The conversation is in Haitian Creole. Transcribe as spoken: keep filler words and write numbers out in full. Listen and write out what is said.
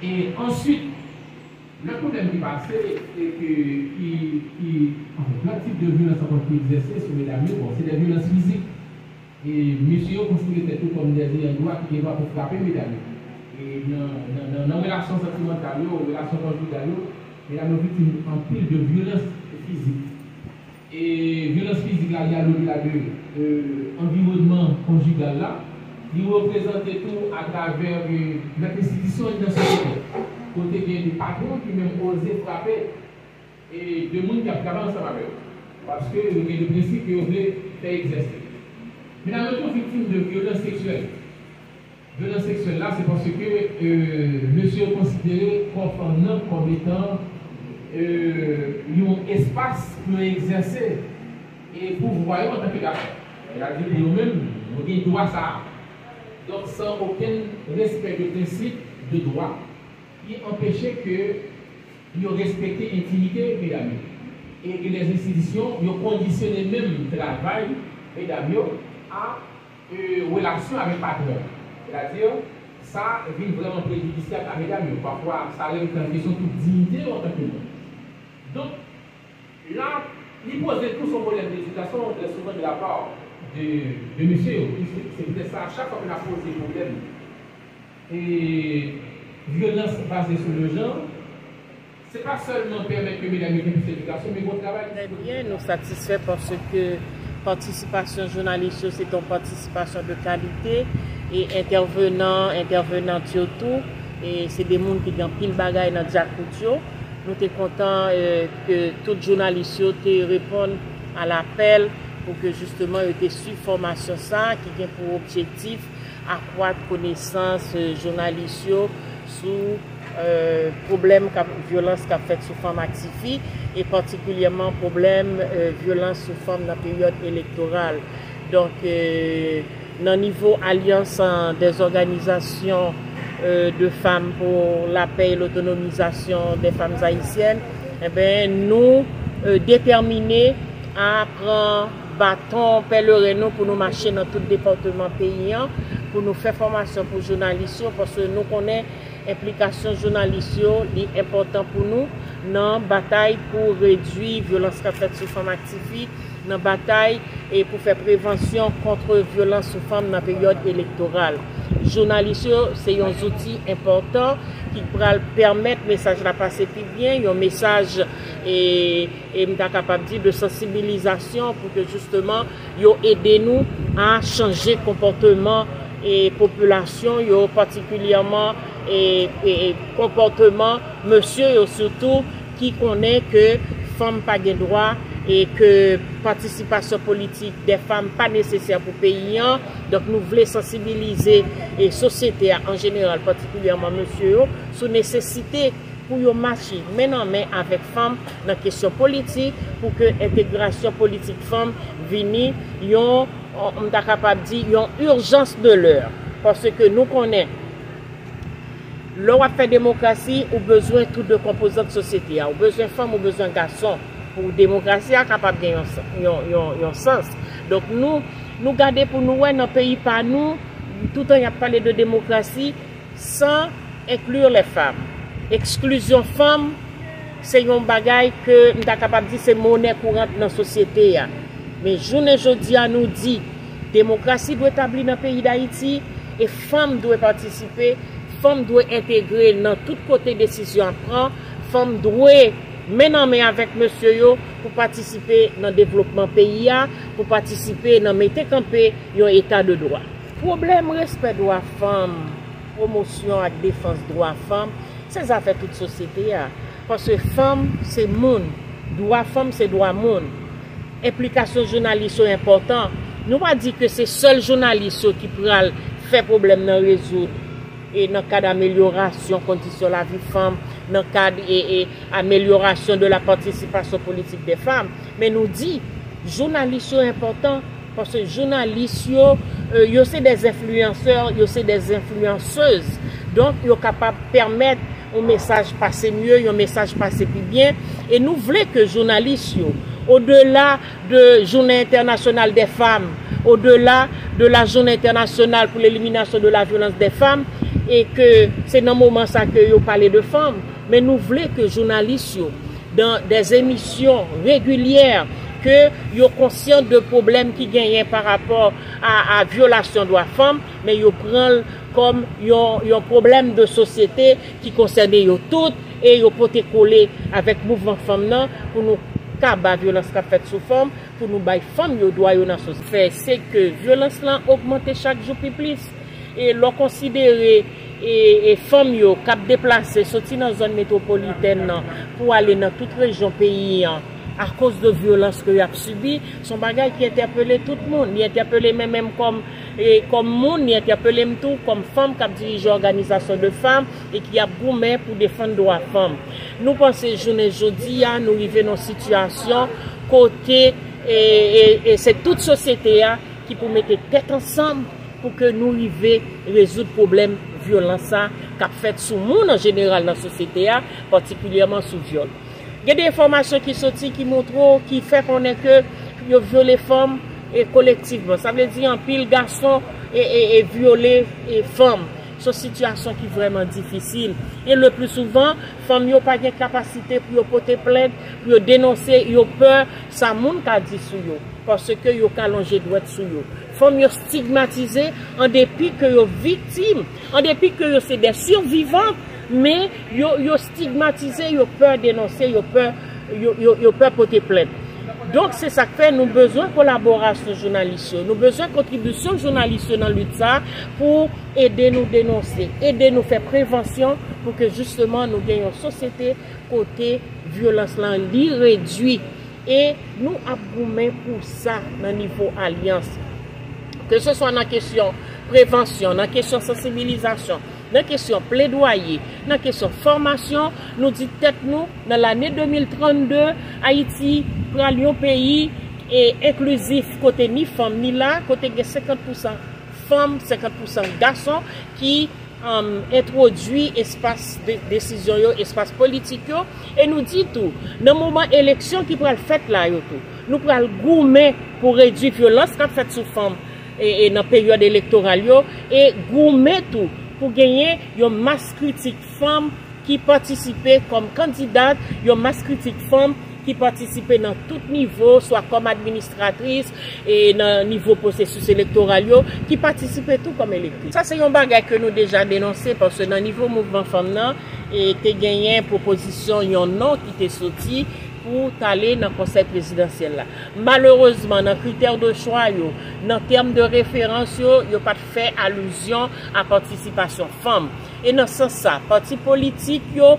E answit, lòt pwoblèm ki pase, e ke, ki, ki, anfen, lòt tip de vyolans ankò ki egzèse sou medam yo, bon, se de vyolans fizik. E mesye yo konsidere tèt yo kòm de ayan dwa ki gen dwa pou frape medam yo. E nan, nan, nan, nan relasyon santimantal yo, relasyon konjigal yo, medam yo viktim anpil de vyolans fizik. E vyolans fizik la, li ale odela de, euh, anviwònman konjigal la. Li reprezante tou atravè, euh, lòt enstitisyon nan sosyete. Kote gen de patwon ki menm oze frape e de moun k ap travay ansanm avè yo. Paske yo gen de prensip ke yo vle fè egzèse. Medam yo tou viktim de vyolans seksyèl. Vyolans seksyèl la, se paske, euh, mesye yo konsidere kò fanm nan kòm etan, euh, yon espas pou yo egzèse, e, pouvwa yo antanke gason. Sètadi pou yo menm, yo gen dwa sa a. Donk, san okenn respè de prensip, de dwa, ki anpeche ke yo respekte entimite medam yo. E gen de enstitisyon, yo kondisyone menm travay medam yo a, e, relasyon avèk patwon. Sètadi, sa vin vrèman prejidisyab a medam yo. Pafwa, sa remete an kesyon tout diyite yo antanke moun. Donk, la, li poze tou sou pwoblèm de edikasyon, trè souvan de la pa de, de mesye yo. Se, se poutèt sa, chak fwa ke n ap poze pwoblèm e vyolans baze sou le genre, se pa sèlman pèmèt ke medam yo gen plis edikasyon, men gon travay. Trè byen, nou satisfè paske patisipasyon jounalis yo se yon patisipasyon de kalite, e entèvenan, entèvenant yo tou, e se de moun ki gen anpil bagay nan djakout yo. Nou te kontan, e, ke tout jounalis yo te reponn a lapèl pou ke jisteman yo te swiv fòmasyon sa a ki gen pou objektif akwat konesans, e, jounalis yo sou, e, pwoblèm k ap, vyolans k ap fèt sou fanm ak tifi, e patikilyèman pwoblèm, e, vyolans sou fanm nan peryòd elektoral. Donk, e, nan nivo Alyans, e, dè zòganizasyon, e, de fanm pou lapè e lotonomizasyon dè fanm ayisyèn, enben, nou, e, detèmine a pran baton pèleren nou pou nou mache nan tout depatman peyi an, pou nou fè fòmasyon pou jounalis yo, paske nou konnen enplikasyon jounalis yo, li enpòtan pou nou nan batay pou redui vyolans k ap fèt sou fanm ak tifi, nan batay e pou fè prevansyon kont vyolans sou fanm nan peryòd elektoral. Jounalis yo, se yon zouti enpòtan ki pral pèmèt mesaj la pase pi byen, yon mesaj e e m ta kapab di de sansibilizasyon pou ke jisteman yo ede nou a chanje konpòteman e popilasyon yo, patikilyèman e, e, e konpòteman mesye yo sitou ki konnen ke fanm pa gen dwa e ke patisipasyon politik dè fanm pa nesesè pou peyi an. Donk nou vle sansibilize e sosyete a an jeneral, patikilyèman mesye yo, sou nesesite pou yo mache men nan men avèk fanm nan kesyon politik, pou ke entegrasyon politik fanm vini yon, m ta kapab di, yon urgence de l'heure. Paske nou konnen, lè w ap fè demokrasi, ou bezwen tou de konpozant sosyete a. Ou bezwen fanm, ou bezwen gason. Pou demokrasi a kapab gen yon, yon, yon, yon sans. Donk nou, nou gade pou nou wè nan peyi pa nou, toutan y ap pale de demokrasi, san inclure les femmes. Eksklizyon fanm, se yon bagay ke m ta kapab di se monè kourant nan sosyete a. Men jounen jodi a, nou di, demokrasi dwe tabli nan peyi Dayiti e fanm dwe patisipe, fanm dwe entegre nan tout kote desizyon ap pran, fanm dwe men nan men avèk mesye yo pou patisipe nan devlopman peyi a, pou patisipe nan mete kanpe yon eta de dwa. Pwoblèm respè dwa fanm, pwomosyon ak defans dwa fanm, se zafè tout sosyete a. Paske fanm se moun, dwa fanm se dwa moun. Enplikasyon jounalis yo enpòtan. Nou pa di ke se sèl jounalis yo ki pral fè pwoblèm nan rezoud e nan kad amelyorasyon kondisyon lavi fanm, nan kad e, e amelyorasyon de la patisipasyon politik dè fanm. Men nou di, jounalis yo enpòtan, paske jounalis yo, e, yo se dè enfliyansè, yo se dè enfliyansez. Donk, yo kapab pèmèt yon mesaj pase mye, yon mesaj pase pi byen. E nou vle ke jounalis yo, odela de Jounen Entènasyonal dè Fanm, odela de la Journée Internationale pour l'Élimination de la Violence des Femmes, E ke se nan moman sa ke yo pale de fanm, men nou vle ke jounalis yo, dans des émissions régulières, ke yo konsyan de pwoblèm ki genyen pa rapò a, a vyolasyon dwa fanm, men yo pran l kòm yon, yon pwoblèm de sosyete ki konsène yo tout, e yo pote kole avèk mouvman fanm nan pou nou kaba vyolans k ap fèt sou fanm, pou nou bay fanm yo dwa yo nan sosyete. Fè, se ke vyolans lan ogmante chak jou pi plis. E lè w konsidere e, e fanm yo k ap deplase soti nan zòn metwopolitèn nan pou ale nan tout rejyon peyi an akoz de vyolans ke y ap sibi, se yon bagay ki entèpele tout moun. Li entèpele mwen menm kòm, e, kòm moun, li entèpele m tou kòm fanm k ap dirije òganizasyon de fanm e ki ap goumen pou defann dwa fanm. Nou panse jounen jodi a, nou rive nan yon sitiyasyon kote e, e, e se tout sosyete a ki pou mete tèt ansanm pou ke nou rive rezoud pwoblèm vyolans sa k ap fèt sou moun an jeneral nan sosyete a, patikilyèman sou vyòl. Gen de enfòmasyon ki soti ki montre w, ki fè konnen ke yo vyole fanm e kolektivman. Sa vle di anpil gason e, e, e vyole e fanm. Se yon sitiyasyon ki vrèman difisil. E le pli souvan, fanm yo pa gen kapasite pou yo pote plent, pou yo denonse, yo pè sa moun ka di sou yo, paske yo ka lonje dwèt sou yo. Fanm yo stigmatize, an depi ke yo viktim, an depi ke yo se de sivivant, men yo, yo stigmatize, yo pè denonse, yo pè, yo, yo, yo pè pote plent. Donk, se sa k fè nou bezwen kolaborasyon jounalis yo. Nou bezwen kontribisyon jounalis yo nan lit sa pou ede nou denonse, ede nou fè prevansyon pou ke jisteman nou gen yon sosyete kote vyolans lan li redui. E nou ap goumen pou sa nan nivo alyans. Ke se swa nan kesyon prevansyon, nan kesyon sansibilizasyon, nan kesyon pledwaye, nan kesyon fòmasyon, nou di tèt nou, nan lane de mil trannde, Ayiti pral yon peyi e enklizif kote ni fanm ni la, kote gen senkant pousan fanm, senkant pousan gason ki, um, entwodui espas de, desizyon yo, espas politik yo. E nou di tou, nan moman eleksyon ki pral fèt la yo tou, nou pral goumen pou redui vyolans k ap fèt sou fanm e, e nan peryòd elektoral yo, e goumen tou pou genyen yon mas kritik fanm ki patisipe kòm kandidat, yon mas kritik fanm ki patisipe nan tout nivo, swa kòm administratris, e nan nivo pwosesis elektoral yo, ki patisipe tou kòm elektris. Sa se yon bagay ke nou deja denonse, paske nan nivo mouvman fanm nan, e te genyen pwopozisyon yon non ki te soti pou t ale nan konsèy prezidansyèl la. Malerezman, nan kritè de chwa yo, nan tèm de referans yo, yo pa t fè alizyon a patisipasyon fanm. E nan sans sa, pati politik yo,